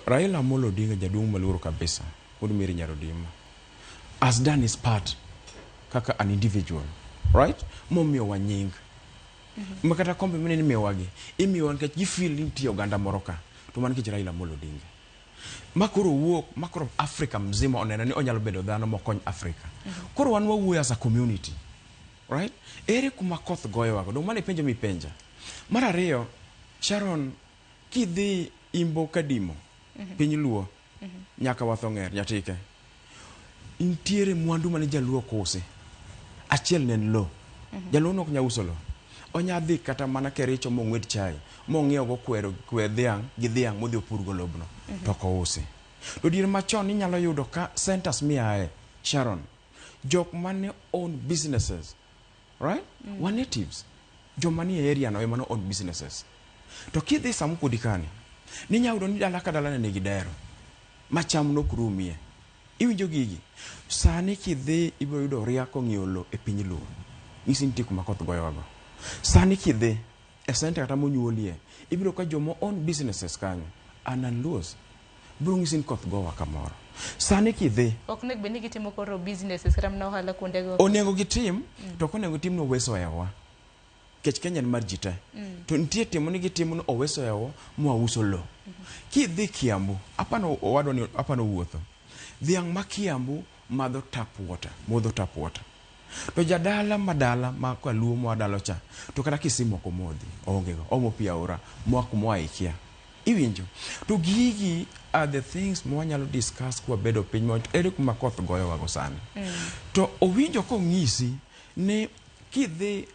Raila Amolo Odinga, jaduong' maluoro kabisa, wuod Mary Nyarodima, has done his part kaka an individual, right? Momiyowa nying. Ma kata kombe mineno imiyowagi, imiyowa nikech gifeel ni nitie oganda moro ka, to mano nikech Raila Amolo Odinga. Ma koro wuok, ma koro Africa mzima oneno ni onyalo bedo dhano mokony Africa. Koro wan wawuoyo as a community. Right? Ere kuma koth goyowago? Dong' mano e penjo mipenja. Mar ariyo, Sharon, kidhi Imbo Kadimo, piny Luo, nyaka Wath Ong'er, Nyatike, nitiere mwandu mane Jaluo ok usi. Achiel ne en lo. Jaluo ne ok nyal uso lo. Onya dhi kata mana Kericho mong'wed chai, mong'iew go kwero, kwe dhiang' gi dhiang' modhi opurgo lobno, to ok ousi. To diere machon inyalo yudo ka centers miaye, Sharon, jok mane own businesses, right? Were natives. Joma nie area no ema ne own businesses. To kidhi Samukudi kani, ninya yudo ni dala ka dala ne nigi dero ma cham nok rumie. Iwinjo gigi? Sani kidhi ibiro yudo riak ong'iewo lo e piny Luo. Nyisi nitie kuma koth goyowago. Sani kidhi e center kata monyuolie, ibiro ka joma own businesses kanyo are non-Luos. Biro nyisi ni koth gowa kamoro. Sani kidhi Ok onego bed ni gitimo koro businesses kata mana ohala kuondego. Onego gitim, to ok onego gitim ni oweso ohewowa. Nikech Kenya en mar ji te. To nitie timo ni gitimo ni oweso ohewowa mwauso lo. Kidhi Kiambu, apano owadwa ni apano wuotho. Dhiang' ma Kiambu madho tap water, modho tap water. To jadala ma dala ma kaluo moa dalo cha, to kata kisima ok omodhi, oonge go. Omo pi aora moa kuma oae ikia. Iwinjo? To gigi are the things ma wanyalo discuss kwabedo piny ma ere kuma koth goyowago sani. To owinjo kong'isi ni kidhi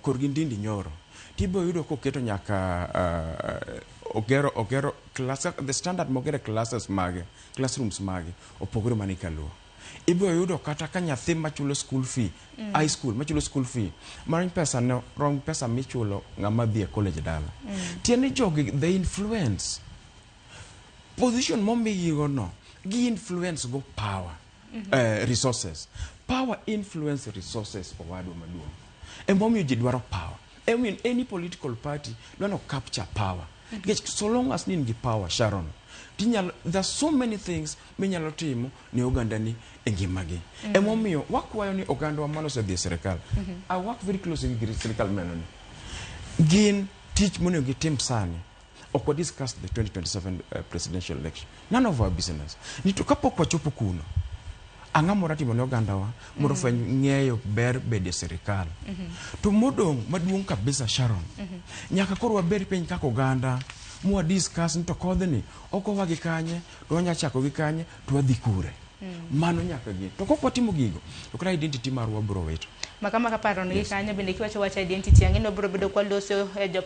korgi Ndindi Nyoro, tibiro yudo koketo nyaka ogero class, the standard mogere classes mage, classrooms mage, opogore mani kaluo. Ibiro yudo kata ka nyathi machulo school fee, high school, machulo school fee, mano pesa no rom pesa michulo ng'ama dhi e college dala. Tiende ni jogi, they influence. Position momigigo no, gi influence go power, resources. Power influence resources, owadwa maduong'. Emomiyo ji dwaro power. Emomiyo any political party dwaro capture power. Nikech so long as ni in gi power, Sharon, tinyalo, there are so many things minyalo timo ne ogandani e ngimagi. Emomiyo wakwayo ni ogandawa mane osedhi e sirikal. I work very closely gi sirikal mineno ni. Gin tich monego gitim sani. Ok wa discuss the 2027 presidential election. None of our business. Ni to kapok wachopo kuno, ang'o mora timo ne ogandawa mondo ofweny ng'eyo ber bedo e sirikal. To modong' maduong' kabisa Sharon, nyaka koro wabed piny kaka oganda mwa discuss ni to kodhni ogowa gi kanye, to wanya chako gi kanye, to wadhi kure. Mano nyaka gi. To kok watimo gigo, to kata identity marwa biro wito. Maka maka paro ni kanyo bende kiwacho wach identity ang'e ni wabiro bedo kwaloso e jopiny.